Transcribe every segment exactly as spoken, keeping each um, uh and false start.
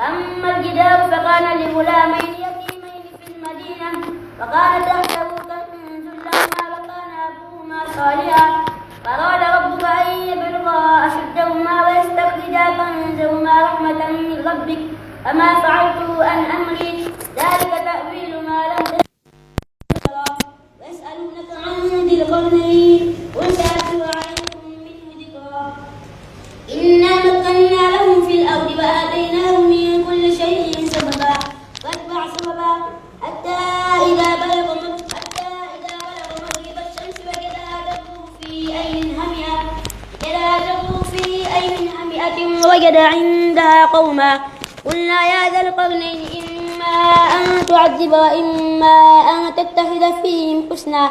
أما الجدار فكان لغلامين يتيمين في المدينة وكان تحته كنز لهما وكان أبوهما صالحا فأراد ربك أن يبلغا أشدهما ويستخرجا كنزهما رحمة من ربك وما فعلته عن أمري ذلك تأويل ما لم تستطع عليه صبرا. ويسألونك عن ذي القرنين قل سأتلو عليكم منه ذكرا. إنا مكنا له في الأرض وآتيناه من كل شيء سببا فأتبع سببا حتى إذا بلغ مغ-، حتى إذا بلغ مغرب الشمس وجدها تغرب في عين حمئة، وجدها تغرب في عين حمئة ووجد عندها قوما قلنا يا ذا القرنين إما أن تعذب وإما أن تتخذ فيهم حسنا.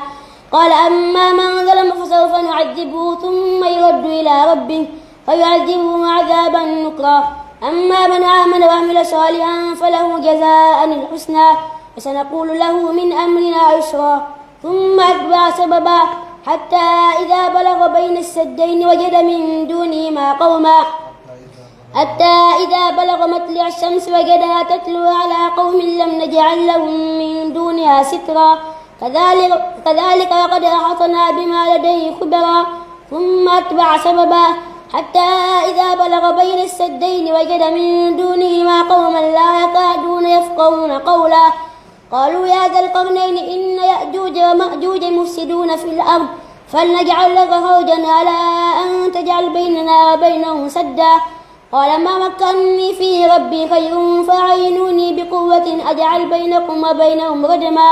قال أما من ظلم فسوف نعذبه ثم يرد إلى ربه فيعذبه عذابا نكرا. أما من آمن وعمل صالحا فله جزاء الحسنى وسنقول له من أمرنا يسرا. ثم أتبع سببا حتى إذا بلغ بين السدين وجد من دونهما قوما حتى إذا بلغ مطلع الشمس وجدها تطلع على قوم لم نجعل لهم من دونها سترا كذلك، كذلك وقد أحطنا بما لديه خبرا. ثم أتبع سببا حتى إذا بلغ بين السدين وجد من دونهما قوما لا يكادون يفقهون قولا قالوا يا ذا القرنين إن يأجوج ومأجوج مفسدون في الأرض فهل نجعل لك خرجا على أن تجعل بيننا وبينهم سدا قال ما مكني فيه ربي خير فأعينوني بقوة أجعل بينكم وبينهم ردما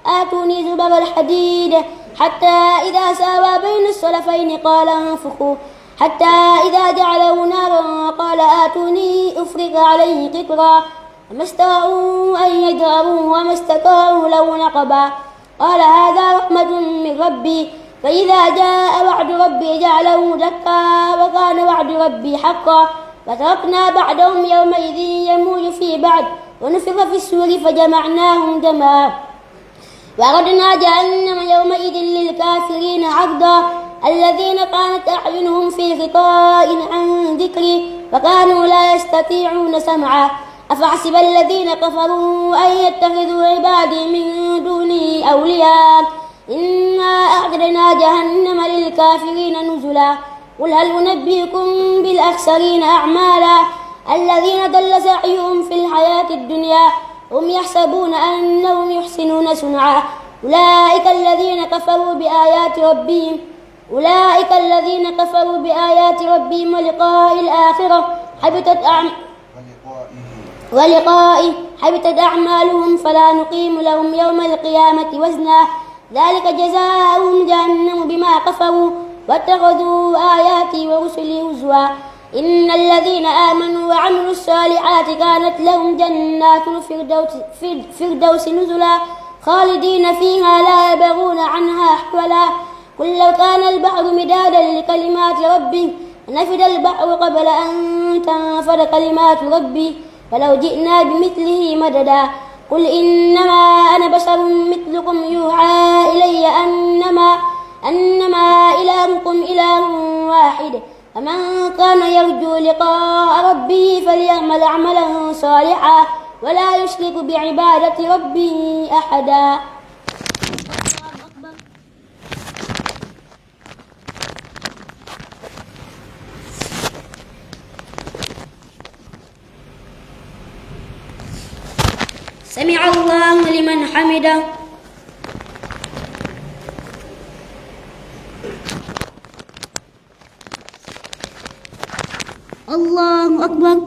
آتوني زبر الحديد حتى إذا ساوى بين الصدفين قال انفخوا حتى إذا جعله نارا قال آتوني أفرغ عليه قطرا فما استطاعوا أن يظهروه وما استطاعوا له نقبا قال هذا رحمة من ربي فإذا جاء وعد ربي جعله دكا وكان وعد ربي حقا فتركنا بعضهم يومئذ يموج في بعض ونفخ في الصور فجمعناهم جمعا وعرضنا جهنم يومئذ للكافرين عرضا الذين كانت أعينهم في غطاء عن ذكري وكانوا لا يستطيعون سمعا أفحسب الذين كفروا أن يتخذوا عبادي من دوني أولياء إنا أعتدنا جهنم للكافرين نزلا قل هل أنبئكم بالأخسرين أعمالا الذين ضل سعيهم في الحياة الدنيا وهم يحسبون أنهم يحسنون صنعا أولئك الذين كفروا بآيات ربهم أولئك الذين كفروا بآيات ربهم ولقاء الآخرة حبطت أعم ولقائه حبطت أعمالهم فلا نقيم لهم يوم القيامة وزنا ذلك جزاؤهم جهنم بما كفروا واتخذوا آياتي ورسلي هزوا إن الذين آمنوا وعملوا الصالحات كانت لهم جنات الفردوس فردوس نزلا خالدين فيها لا يبغون عنها حولا قل لو كان البحر مدادا لكلمات ربي لنفد البحر قبل أن تنفد كلمات ربي ولو جئنا بمثله مددا قل إنما أنا بشر مثلكم يوحى إلي أنما أنما إلهكم إله واحد فمن كان يرجو لقاء ربه فليعمل عملا صالحا ولا يشرك بعبادة ربه أحدا سمع الله لمن حمده. الله أكبر.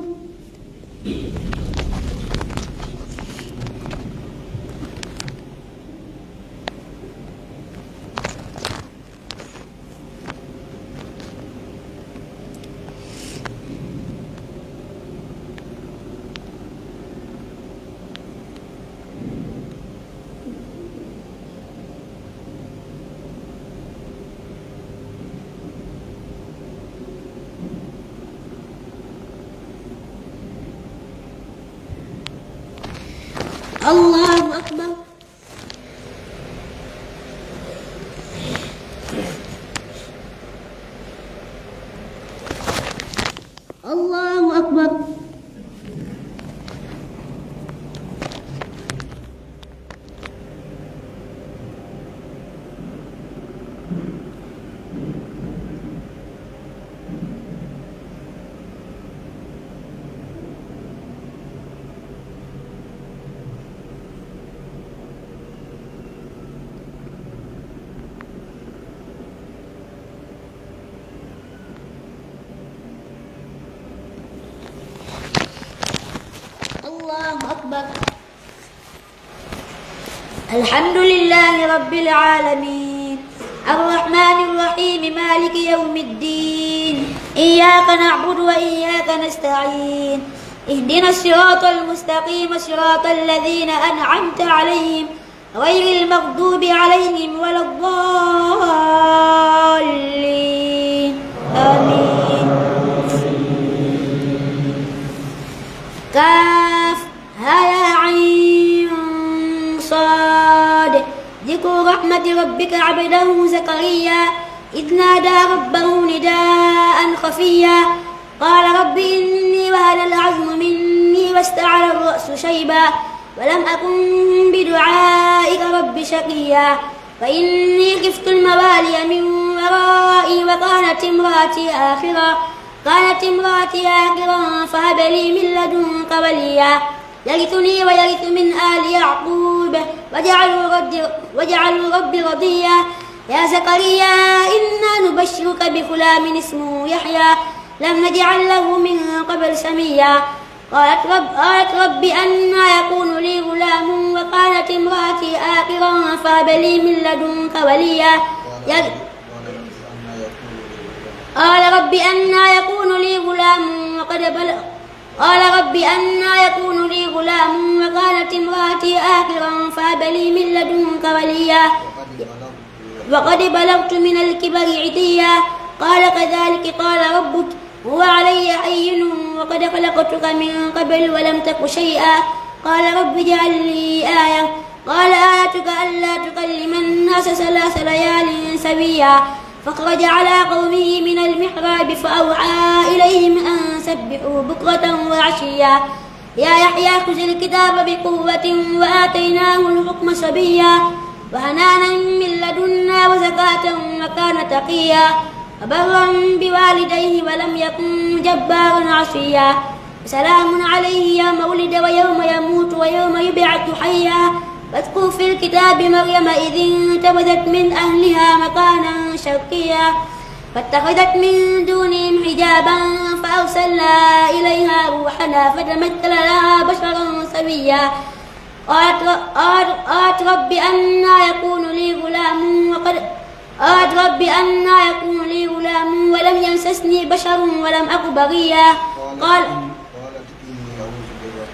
الحمد لله رب العالمين. الرحمن الرحيم. مالك يوم الدين. إياك نعبد وإياك نستعين. اهدنا الصراط المستقيم، صراط الذين أنعمت عليهم، غير المغضوب عليهم ولا الضالين. آمين. كاف ها يا عين صاد. ذكر رحمة ربك عبده زكريا إذ نادى ربه نداء خفيا. قال رب إني وهن العظم مني واشتعل الرأس شيبا ولم أكن بدعائك رب شقيا. فإني خفت الموالي من ورائي وكانت امرأتي عاقرا، كانت امرأتي عاقرا فهب لي من لدنك وليا يرثني ويرث من آل يعقوب واجعله رب، واجعله رب رضيا. يا زكريا إنا نبشرك بغلام اسمه يحيى لم نجعل له من قبل سميا. قالت رب، قالت رب أنى يكون لي غلام وكانت امرأتي عاقرا فهب لي من لدنك وليا. يا قال رب أنى يكون لي غلام وقد بلغ، قال رب أنى يكون لي غلام وكانت امرأتي عاقرا فهب لي من لدنك وليا وقد بلغت من الكبر عتيا. قال كذلك قال ربك هو علي هين وقد خلقتك من قبل ولم تك شيئا. قال رب اجعل لي آية. قال آيتك ألا تكلم الناس ثلاث ليال سويا. فخرج على قومه من المحراب فأوحى إليهم أن سبحوا بكرة وعشيا. يا يحيى خذ الكتاب بقوة وآتيناه الحكم صبيا وحنانا من لدنا وزكاة وكان تقيا وبرا بوالديه ولم يكن جبارا عصيا. وسلام عليه يوم ولد ويوم يموت ويوم يبعث حيا. واذكر في الكتاب مريم إذ انتبذت من أهلها مكانا شرقيا فاتخذت من دونهم حجابا فأرسلنا إليها روحنا فتمثل لها بشرا سويا. قالت ر-، قالت، قالت رب أنى يكون لي غلام وقد، قالت رب أنى يكون لي غلام ولم يمسسني بشر ولم أك بغيا. قال،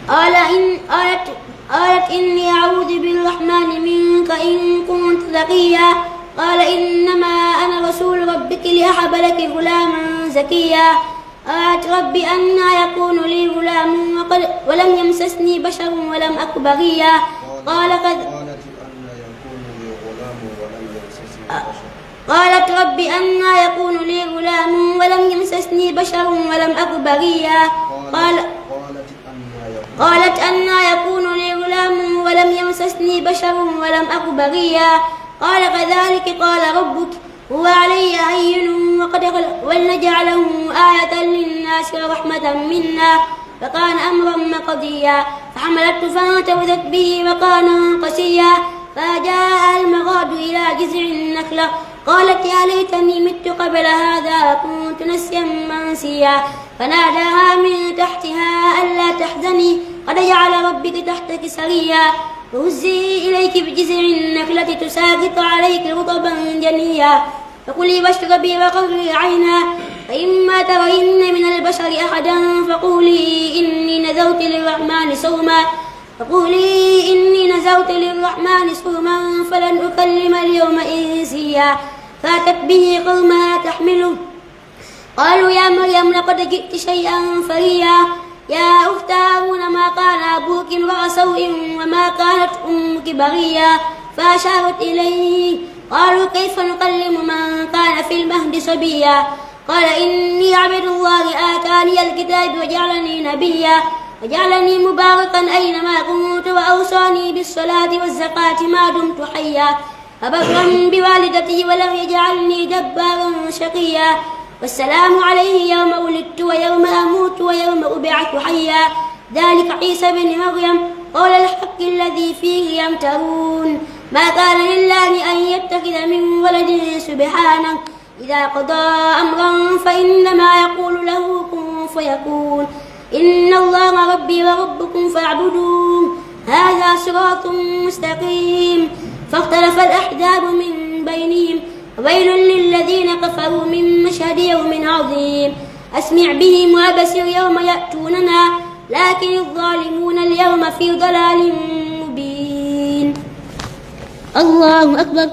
قال إن، قالت، قالت إني أعوذ بالرحمن منك إن كنت تقيا. قال إنما أنا رسول ربك لأهب لك غلاما زكيا. قالت رب أنى يكون لي غلام وقد، ولم يمسسني بشر ولم أك بغيا. قال قد، قالت رب أنى يكون لي غلام ولم يمسسني بشر ولم أك بغيا. قال، قالت أنى يكون لي غلام ولم يمسسني بشر ولم أك بغيا. قال كذلك قال ربك هو علي هين وقد خلق، ولنجعله آية للناس ورحمة منا وكان أمرا مقضيا. فحملته فانتبذت به مكانا قصيا فأجاءها المخاض إلى جذع النخلة قالت يا ليتني مت قبل هذا وكنت نسيا منسيا. فناداها من تحتها ألا تحزني قد جعل ربك تحتك سريا وهزي إليك بجذع النخلة تساقط عليك رطبا جنيا فكلي واشربي وقري عينا فإما ترين من البشر أحدا فقولي إني نذرت للرحمن صوما، فقولي إني نذرت للرحمن صوما فلن أكلم اليوم إنسيا. فأتت به قومها تحمله قالوا يا مريم لقد جئت شيئا فريا. يا أخت هارون ما كان أبوك امرأ سوء وما كانت أمك بغيا. فأشارت إليه. قالوا كيف نكلم من كان في المهد صبيا. قال إني عبد الله آتاني الكتاب وجعلني نبيا وجعلني مباركا أينما كنت وأوصاني بالصلاة والزكاة ما دمت حيا وبرا بوالدتي ولم يجعلني جبارا شقيا. والسلام علي يوم ولدت ويوم أموت ويوم أبعث حيا. ذلك عيسى بن مريم قول الحق الذي فيه يمترون. ما كان لله أن يتخذ من ولد سبحانه إذا قضى أمرا فإنما يقول له كن فيكون. إن الله ربي وربكم فاعبدوه هذا صراط مستقيم. فاختلف الأحزاب من بينهم. ويل للذين كفروا من مشهد يوم عظيم. أسمع بهم وأبصر يوم يأتوننا. لكن الظالمون اليوم في ضلال مبين. الله أكبر.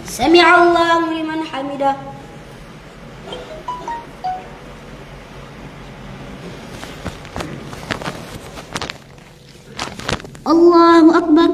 سمع الله لمن حمده. الله أكبر.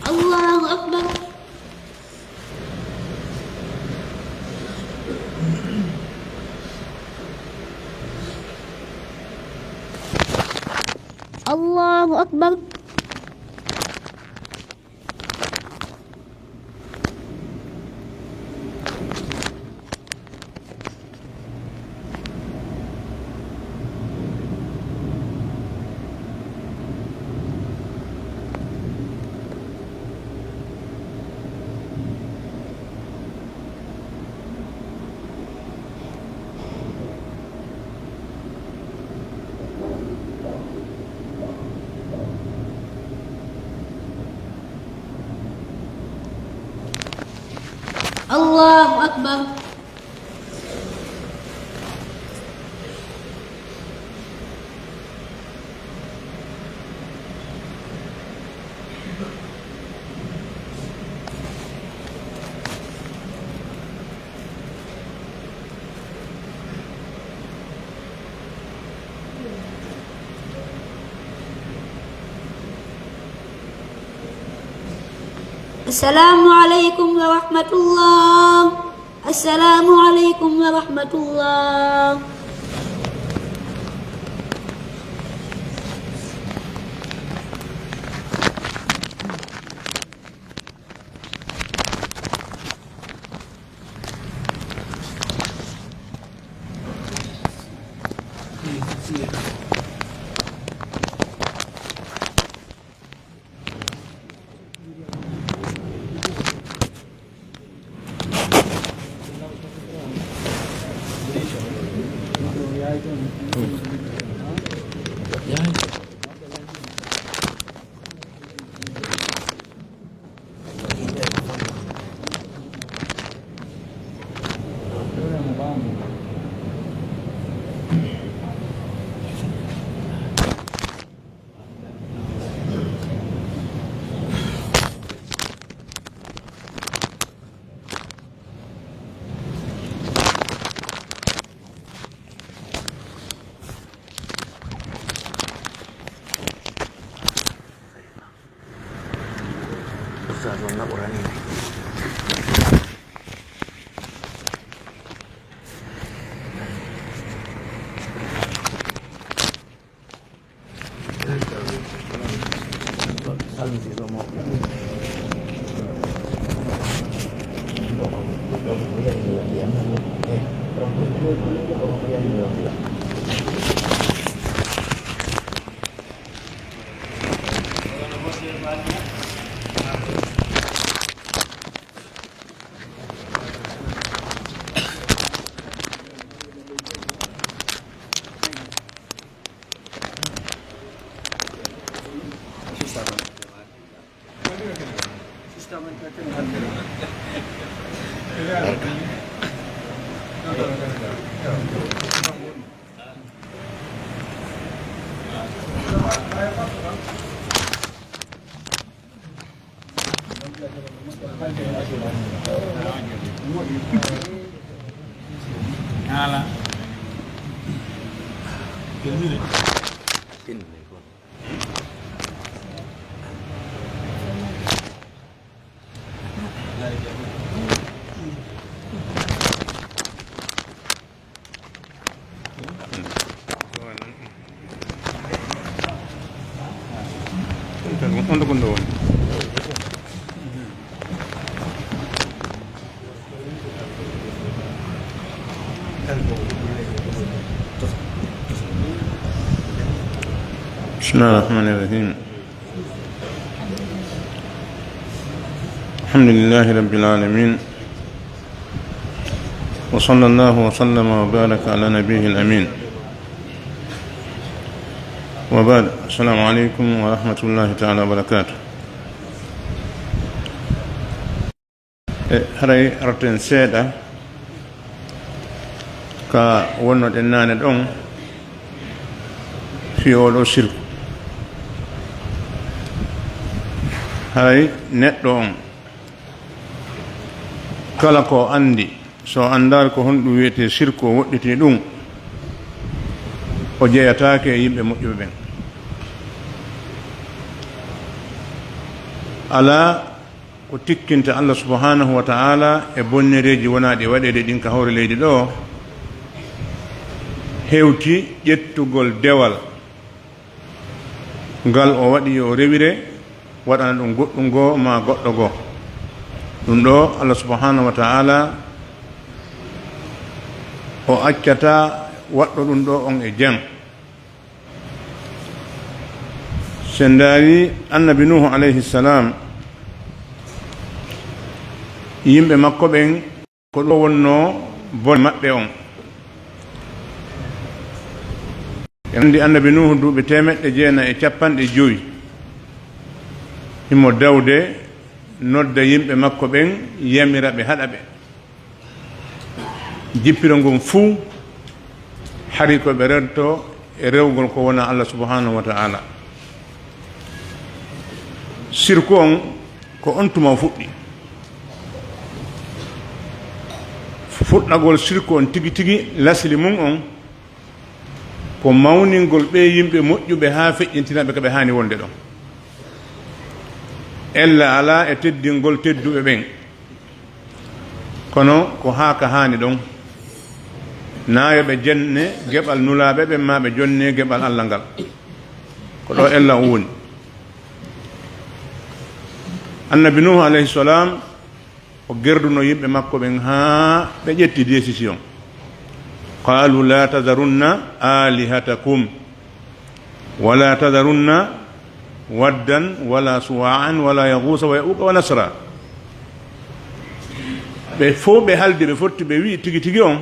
الله أكبر. الله أكبر. الله أكبر. السلام عليكم ورحمة الله. السلام عليكم ورحمة الله. Ustaz, on naɓoranino. Haala. Kelmire. Kelmire ko. بسم الله الرحمن الرحيم. الحمد لله رب العالمين. وصلى الله وسلم وبارك على نبيه الأمين. وبعد، السلام عليكم ورحمة الله تعالى وبركاته. E, haray arten seeɗa ka wonnoɗen naane ɗon fii oo ɗoo sirku. Haray neɗɗo on, kala ko o anndi, so o anndaali ko honɗum wi'etee sirku, o woɗɗitii ɗum, o jeyataake e yimɓe moƴƴuɓe ɓen. Alaa ko tikkinta Allah subhanahu wa ta'ala e bonnereeji wonaaɗi waɗeede ɗin ka hoore leydi ɗoo, hewti ƴettugol dewal ngal o waɗi yo o rewire, waɗana ɗum goɗɗum goo maa goɗɗo goo. Ɗum ɗoo, Allah subhanahu wa ta'ala o accataa waɗɗo ɗum ɗoo on e jam. Si en ndaarii Annabi Nuuhu alayhi salam, yimɓe makko ɓen, ko ɗum wonnoo bone maɓɓe on. En anndi Annabi Nuuhu duuɓi teemeɗɗe jeenayi e cappanɗe jowi, himo dawde nodda yimɓe makko ɓen, yamira ɓe, haɗa ɓe. Jippiro ngon fuu, hari ko ɓe rento e rewgol ko wonaa Allah subhanahu wa ta'ala. Sirku on ko on tuma o fuɗɗi. Fuɗɗagol sirku on tigi tigi, lasli mun on, ko mawningol ɓee yimɓe moƴƴuɓe haa feƴƴintina ɓe ka ɓe haani wonde ɗon. Ella alaa e teddingol tedduɓe ɓen. Kono ko haa ka haani ɗon. Naa yo ɓe jenne geɓal Nulaaɓe ɓen, maa ɓe jonne geɓal Alla ngal. Ko ɗoo ella on woni. Annabi Nuuhu alayhi salaam, o gerduno yimɓe makko ɓen haa ɓe ƴetti décision. Qaalu laa tazarunna aalihatakum. Wala tadharunna waddan wala suwa'an wala yaghusa wa ya'uqa wa nasra. Ɓe fow ɓe haldi, ɓe fotti, ɓe wi'i tigi tigi on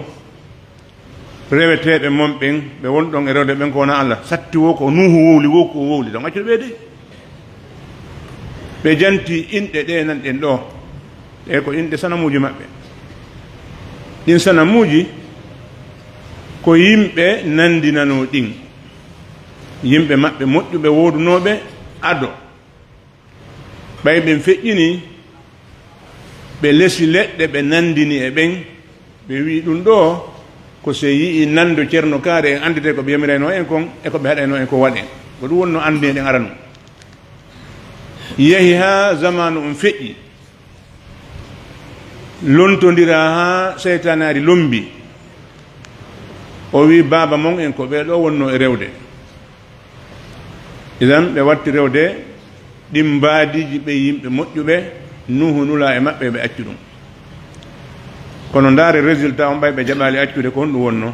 reweteeɓe mon ɓen, ɓe won ɗon e rewde ɓen ko wonaa Allah. Satti wo ko Nuuhu wowli, wo ko o wowli ɗon. Accu ɓe de. Ɓe janti inɗe ɗe nan ɗen ɗoo. Ɗe ko inɗe sanamuuji maɓɓe. Ɗin sanamuuji ko yimɓe nandinanoo ɗin. Yimɓe maɓɓe moƴƴuɓe woodunooɓe ado. Ɓay ɓen feƴƴini, ɓe lesi leɗɗe, ɓe nandini e ɓen, ɓe wi'i ɗun ɗoo ko si en yi'ii nando Ceerno Kaari, en annditay ko ɓe yamiraynoo en kon e ko ɓe haɗaynoo en ko waɗen. Ko ɗun wonnoo anndee ɗen arano. Yahi haa zamaanu on feƴƴi. Lontondiraa haa seytaane ari lombi. O wi'i baaba mon en ko ɓee ɗoo wonnoo e rewde. Idan ɓe watti rewde ɗin mbaadiiji ɓe yimɓe moƴƴuɓe, Nuuhu nulaa e maɓɓe, ɓe accu ɗun. Kono ndaare résultat on, ɓay ɓe jaɓaali accude, ko honɗun wonnoo?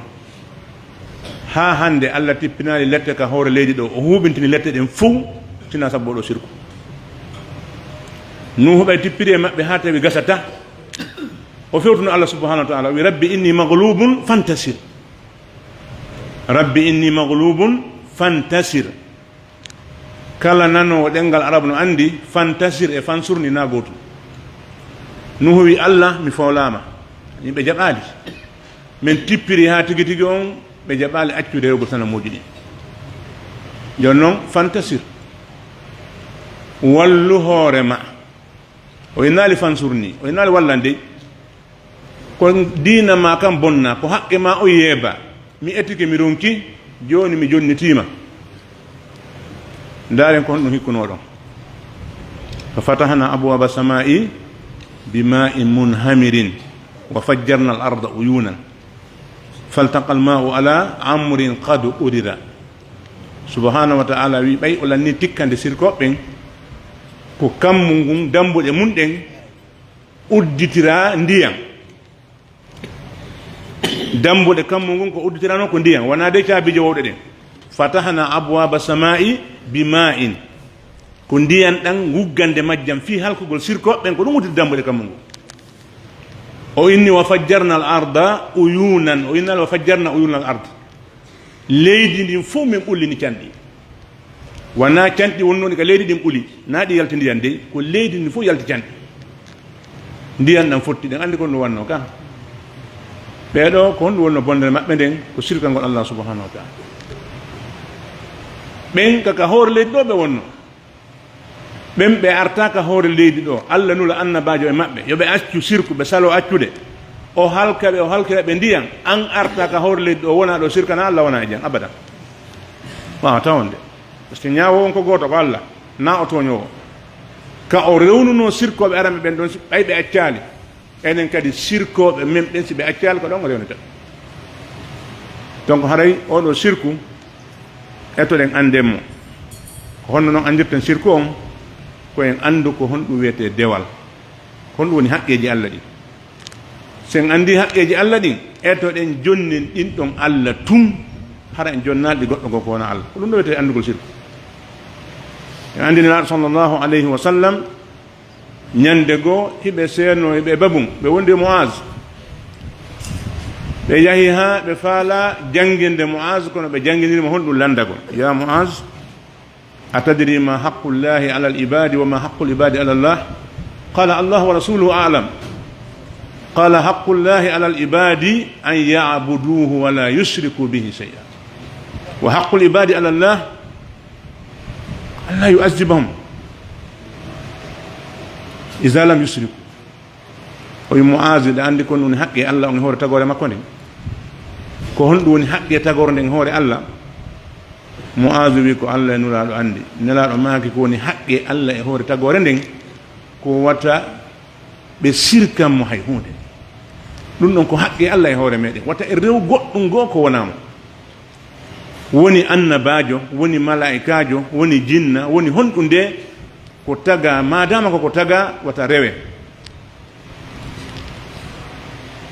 Haa hannde, Allah tippinaali lette ka hoore leydi ɗoo, o huuɓintini lette ɗen fow, sinaa sabu oo ɗoo sirku. Nuuhu ɓay tippiri e maɓɓe haa tawi gasataa, o fewtuno Allah subhanahu wa ta'ala, o wi'i, "Rabbi inni maghlubun fantasir. Rabbi inni maghlubun fantasir." Kala nanoowo ɗemngal Arab no anndi, fantasir e fansur ni naa gootum. Nuuhu wi'i, "Allah, mi foolaama." Yimɓe jaɓaali. Men tippiri haa tigi tigi on, ɓe jaɓaali accude rewugol sanamuuji ɗin. Jooni non, fantasir. Wallu hoore ma. O innaali fansur ni. O innaali wallan dey. Ko diina maa kan bonnaa, ko haqqe maa o yeebaa. Mi etike, mi ronki, jooni mi jonnitiima. Ndaaren ko honɗun hikkunoo ɗon. Fa fatahnaa abwaaba samaa'i بماء منهمر وفجرنا الأرض عيونا فالتقى الماء على أمر قد قدر. Subhaanahu wa ta'aalaa wi'i, ɓay o lannii tikkande sirkooɓe ɓen, ko kammu ngun, dambuɗe mun ɗen udditiraa ndiyan. Dambuɗe kammu ngun ko udditirano ko ndiyan, wanaa de caabiije wowɗe ɗen. Fatahna abwaaba samaa'i bimaa'in. Ko ndiyan ɗan wuggande majjan fii halkugol sirkooɓe ɓen, ko ɗum udditi dambuɗe kammu ngun. O inni, "Wa fajjarna al arda uyunan", o inni, "Wa fajjarna uyuna al ard." Leydi ndin fow men ɓullini canɗi. Wanaa canɗi wonnooɗi ka leydi ɗin ɓuli, naa ɗi yalti ndiyan dey, ko leydi ndin fow yalti canɗi. Ndiyan ɗan fotti, ɗen anndi ko ɗum wonnoo ka. Ɓee ɗoo, ko honɗum wonnoo bonde maɓɓe nden? Ko sirkangol Allah subhanahu wa ta'ala. Ɓen ka, ka hoore leydi ɗoo ɓe wonnoo. Ɓen ɓe artaa ka hoore leydi ɗoo, Allah nula annabaajo e maɓɓe, yo ɓe accu sirku, ɓe saloo accude. O halka ɓe, o halkira ɓe ndiyan, an artaa ka hoore leydi ɗoo, wonaa ɗoo sirkana Allah, wonaa e jam, abadan. Waawataa wonde. Parce que ñaawoowo on ko gooto, ko Allah, naa o tooñoowo. Ka o rewnunoo sirkooɓe aranɓe ɓen ɗon, si ɓay ɓe accaali, enen kadi sirkooɓe men ɓen, si ɓe accaali, ko ɗon o rewnata. Donc, haray oo ɗoo sirku, etoɗen annden mo. Ko honno non anndirten sirku on? Ko en anndu ko honɗum wiyetee dewal. Ko honɗum woni haqqeeji Allah ɗin? Si en anndii haqqeeji Allah ɗin, etoɗen jonnin ɗin ɗon Allah tun, hara en jonnaali ɗi goɗɗo goo ko wonaa Allah. Ko ɗum ɗoo wiyetee anndugol sirku. En anndi Nelaaɗo sallallahu alayhi wa sallam, ñande goo hiɓe seenoo, hiɓe babun, ɓe wondi e Mu'az. Ɓe yahi haa ɓe faalaa jannginde Mu'az, kono ɓe janngindiri mo honɗum lanndagol. "Yaa Mu'az, atadri ma haqqullahi alal ibaadi wa ma haqqul ibaadi alallah?" Qaala, "Allahu wa rasuluhu a'lam." Qaala, "Haqqullahi alal ibaadi an ya'buduuhu wa la yushriku bihi shay'a. Wa haqqul ibaadi alallah an la yu'azzibahum iza lam yushriku." O wi'i Mu'aazu, "Hiɗa anndi ko woni haqqe Allah on e hoore tagoore makko nden? Ko honɗum woni haqqe tagoore nden e hoore Allah?" Mu'aazu wi'i, "Ko Allah e Nulaaɗo anndi." Nelaaɗo maaki, "Ko woni haqqe Allah e hoore tagoore nden, ko wata ɓe sirkan mo hay huunde. Ɗum ɗon ko haqqe Allah e hoore meɗen. Wata en rew goɗɗum goo ko wonaa mo. Woni annabaajo, woni malaa'ikaajo, woni jinna, woni honɗum nde, ko tagaa, maadaama ko ko tagaa, wata rewe.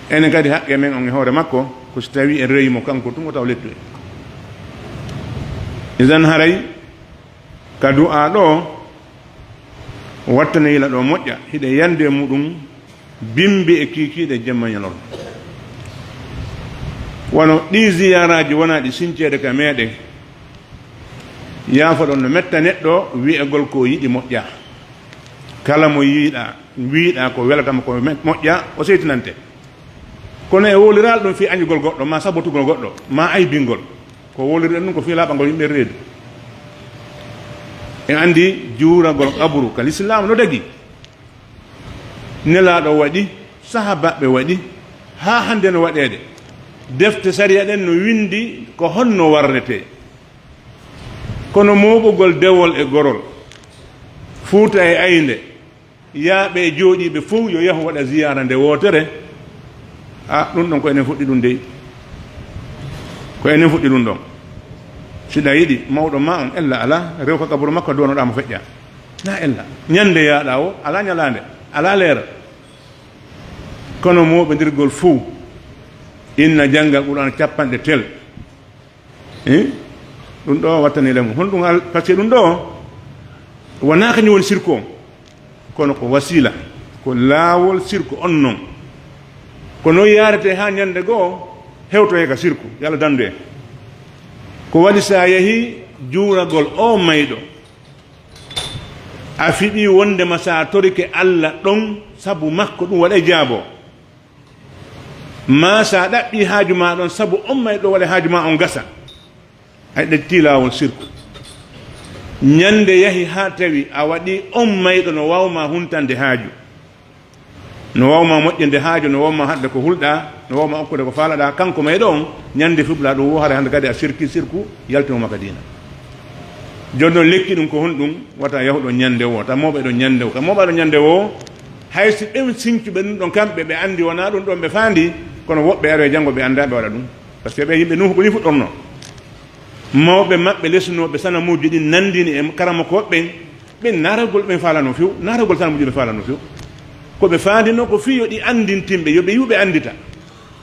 Enen kadi haqqe men on e hoore makko, ko si tawii en rewi mo kanko tun, wata o lettu en." Idan haray, ka du'aa ɗoo, wattane yila ɗoo moƴƴa, hiɗen yande e muɗum bimbi e kiikiiɗe jemma ñalorma. Wano ɗii ziyaaraaji wonaa ɗi sinceede ka meɗen, yaafo ɗon no metta neɗɗo wi'egol ko o yiɗi moƴƴa. Kala mo yiɗaa, wi'aa ko welata mo ko me-, moƴƴa, o seytinante. Kono e wowliraali ɗum fii añugol goɗɗo, maa sabotugol goɗɗo, maa aybingol. Ko wowlirɗen ɗum ko fii laaɓangol yimɓe reedu. En anndi juuragol qabru ka Lislaam no dagi. Nelaaɗo waɗi, sahaabaaɓe waɗi, haa hannde no waɗeede. Defte sariya ɗen no winndi ko honno warretee. Kono mooɓugol dewol e gorol, fuuta e aynde, yaaɓe e jooɗiiɓe fow yo yahu waɗa ziyaara nde wootere. A, ɗum ɗon ko enen fuɗɗi ɗum dey. Ko enen fuɗɗi ɗum ɗon. Si ɗa yiɗi mawɗo ma on ella alaa, rew ka qaburu makko, duwanoɗaa mo feƴƴa. Na ella. Ñande yaaɗaa wo, alaa ñalaande, alaa leera. Kono mooɓindirgol fow, inna jannga Qur'aan cappanɗe tel. Eh? Ɗum ɗoo wattani lemu. Honɗum al-, par ce que ɗum ɗoo wonaa kañum woni sirku on, kono ko wasiila, ko laawol sirku on non. Ko non yaaretee haa ñande goo hewtoyee ka sirku, yo Allah dandu en. Ko waɗi si a yahii juuragol oo mayɗo, a fiɓii wonndema si a torike Alla ɗon sabu makko ɗum waɗay jaaboo. Maa si a ɗaɓɓii haaju maa ɗon sabu on mayɗo waɗay haaju maa on gasa. A ƴettii laawol sirku. Ñande yahi haa tawi a waɗii on mayɗo no waawmaa huntande haaju. No waawmaa moƴƴinde haaju, no waawmaa haɗde ko hulɗaa, no waawmaa okkude ko faalaɗaa, kanko mayɗo on, ñande fiɓlaa ɗum woo, haray hannde kadi a sirkii sirku, yaltinoo ma ka diina. Jooni non lekki ɗum ko honɗum? Wata yahu ɗon ñande woo, ta mooɓa ɗon ñande woo, ka mooɓa ɗon ñande woo, Hay si ɓen sincuɓe ɗum ɗon, kamɓe ɓe anndi wonaa ɗum ɗon ɓe faandi, kono woɓɓe aroya janngo ɓe anndaa ɓe waɗa ɗum. Parce que ɓe yimɓe Nuuhu ko nii fuɗɗornoo. Mawɓe maɓɓe lesunooɓe sanamuuji ɗin nanndini e karamokooɓe ɓen, ɓen naatagol ɓen faalanoo few, naatagol sanamuuji ɓe faalanoo few. Ko ɓe faandinoo ko fii yo ɗi anndintin ɓe, yo ɓe yi'u ɓe anndita.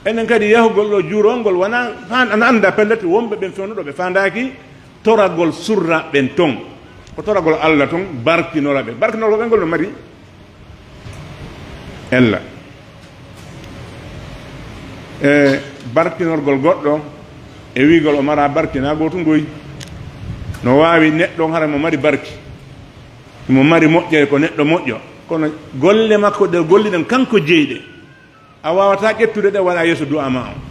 Enen kadi yahugol ɗo juurongol wonaa faan-, ana anndaa pellet wonɓe ɓen fewndo ɗo ɓe faandaaki, toragol surra ɓen ton. Ko toragol Alla ton, barkinora ɓe. Barkinorgol ɓen ngol no mari ella. E barkinorgol goɗɗo e wi'ugol o mara barki, na gootu ngoy. No waawi neɗɗo on hara mo mari barki, mo mari moƴƴere, ko neɗɗo moƴƴo, kono golle makko ɗe o golli ɗen kanko jeyi ɗe. A waawataa ƴettude ɗe waɗa yeeso du'aa maa on.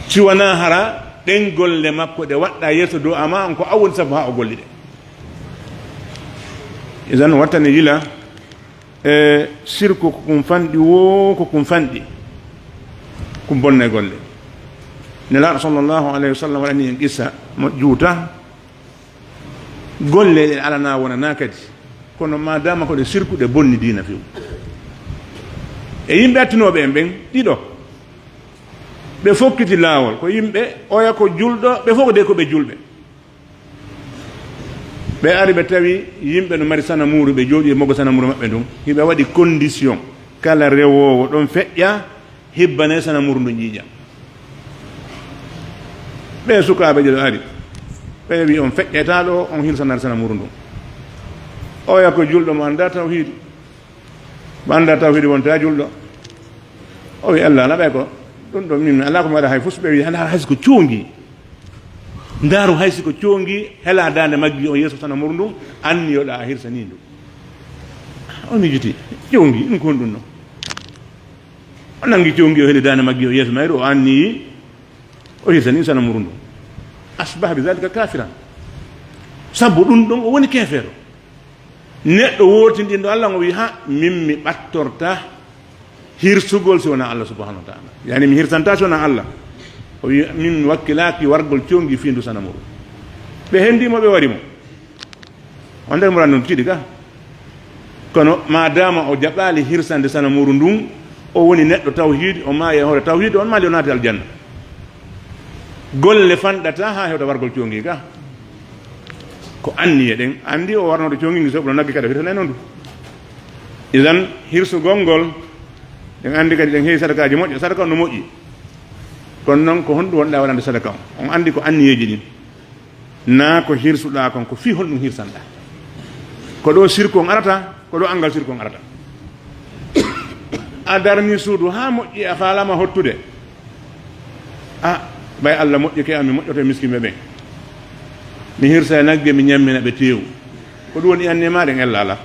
Si wanaa hara ɗen golle makko ɗe waɗɗaa yeeso du'aa maa on, ko an woni sabu haa o golli ɗe. Idan, wattane yila, e sirku ko kun fanɗi woo, ko kun fanɗi, kun bonnay golle. Nelaaɗo sallallahu alayhi wa sallam waɗani en qissa mo juuta. Golle ɗe alanaa wonanaa kadi, kono maadaama ko ɗe sirku, ɗe bonni diina few. E yimɓe attinooɓe en ɓen ɗiɗo, ɓe fokkiti laawol, ko yimɓe, oya ko julɗo, ɓe fof de ko ɓe julɓe. Ɓe ari ɓe tawi yimɓe no mari sanamuuru, ɓe jooɗii e mogo sanamuuru maɓɓe ndun, hiɓe waɗi condition, kala rewoowo ɗon feƴƴa, hibbanee sanamuuru ndun ƴiiƴam. Ɓee sukaaɓe ɗiɗo ari. Ɓe wi'i, "On feƴƴataa ɗoo, on hirsanaa sanamuuru ndun." Oya ko julɗo mo anndaa tawhiidi. Mo anndaa tawhiidi wontaa julɗo. O wi'i, "Allah, laɓay ko ɗun ɗoo min, alaa ko mi waɗa hay fus." Ɓe wi'i, "Hana hay si ko coongi. Ndaaru hay si ko coongi, helaa daande maggi on yeeso sanamuuru ndun, anniyoɗaa a hirsanii ndu." O miijiti, "Coongi, ɗun ko honɗun non?" O nangi coongi, o heli daande maggi o yeeso mayru, o anniyi, o hirsani sanamuuru ndun. Asbaha bi dhalika kafiran. Sabu ɗun ɗon o woni keefeero. Neɗɗo wootinɗinɗo Allah, o wi'i, "Ha, min mi ɓattorta hirsugol si wonaa Allah subhanahu wa ta'ala. Yaani mi hirsanta si wonaa Allah." O wi'i, "Min mi wakkilaaki wargol coongi fii ndu sanamuuru." Ɓe hendi mo, ɓe wari mo. On nder Muradu non tiiɗi ka. Kono maadaama o jaɓaali hirsande sanamuuru ndun, o woni neɗɗo tawhiidi, o maayi e hoore tawhiidi, on maali o naati aljanna. Golle fanɗata haa hewta wargol coongi ka. Ko anniye ɗen. Anndi o warnoto coongi ngi soɓlo nagge kadi o hirsana non ndu. Idan hirsugol ngol, ɗen anndi kadi ɗen heewi sadakaaji moƴƴi, sadaka on no moƴƴi. Kono non ko honɗum wonɗaa waɗande sadaka on? On anndi ko anniyeeji ɗin. Naa ko hirsuɗaa kon, ko fii honɗum hirsanɗaa? Ko ɗoo sirku on arata, ko ɗoo anngal sirku on arata. A darni suudu haa moƴƴi, a faalaama hottude. A, ɓay Alla moƴƴike, an mi moƴƴoto e miskinɓe ɓen. Mi hirsa e nagge, mi ñammina ɓe teewu. Ko ɗum woni anniye maa ɗen, ella alaa.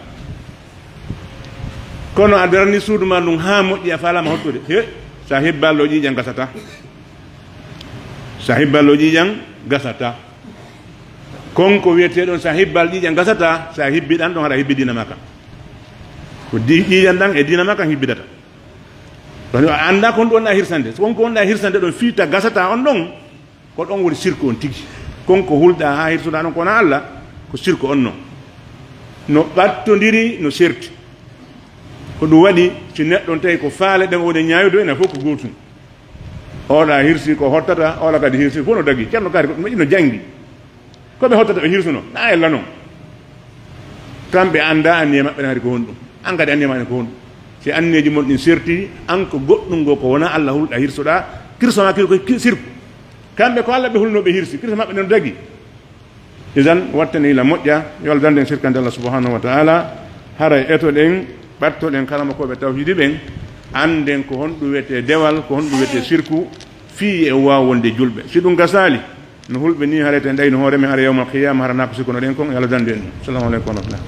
Kono a darni suudu maa ndun haa moƴƴi, a faalaama hottude. He, si a hibbal ɗoo ƴiiƴan gasataa. Si a hibbal ɗoo ƴiiƴan gasataa. Kon ko wi'etee ɗon si a hibbal ƴiiƴan gasataa, si a hibbi ɗan ɗon, haɗa hibbi diina maa kan. Ko di-, ƴiiƴan ɗan e diina maa kan hibbidata. Ɗon a anndaa kon ɗum wonɗaa hirsande. So kon ko wonɗaa hirsande ɗon fii ta gasataa on ɗon, ko ɗon woni sirku on tigi. Kon ko hulɗaa haa hirsuɗaa ɗon ko wonaa Alla, ko sirku on non. No ɓattondiri, no serti. Ko ɗum waɗi, si neɗɗo on tawi ko faale ɗen o woni ñaawude, enen fof ko gootum. Oɗa hirsi ko hottata, oɗa kadi hirsi fof no dagi. Ceerno Kaari ko ɗum waɗi no janngi. Ko ɓe hottata ɓe hirsuno, na ella non. Kamɓe anndaa anniye maɓɓe ɗen hari ko honɗum. An kadi anniye maa ɗen ko honɗum. Si anniyeeji mon ɗin serti, an ko goɗɗum ngo ko wonaa Alla hulɗa hirsuɗaa, kirsa maa kiri ko ki-, sirku. Kamɓe ko Alla ɓe hulno ɓe hirsi, kirsa maɓɓe ɗen no dagi. Idan, wattane ila moƴƴa, yo Alla danden sirkande Alla subhanahu wa ta'ala, haray etoɗen, ɓattoɗen karamokooɓe tawhiidi ɓen, annden ko honɗum wiyetee dewal, ko honɗum wiyetee sirku, fii en waawa wonde julɓe. Si ɗum gasaali, no hulɓe nii, haray to en ɗayno hoore men, haray yawmal qiyaama, hara naa ko sikkunoɗen kon, yo Alla danden ɗum. Assalamu aleykum wa rahmatullah.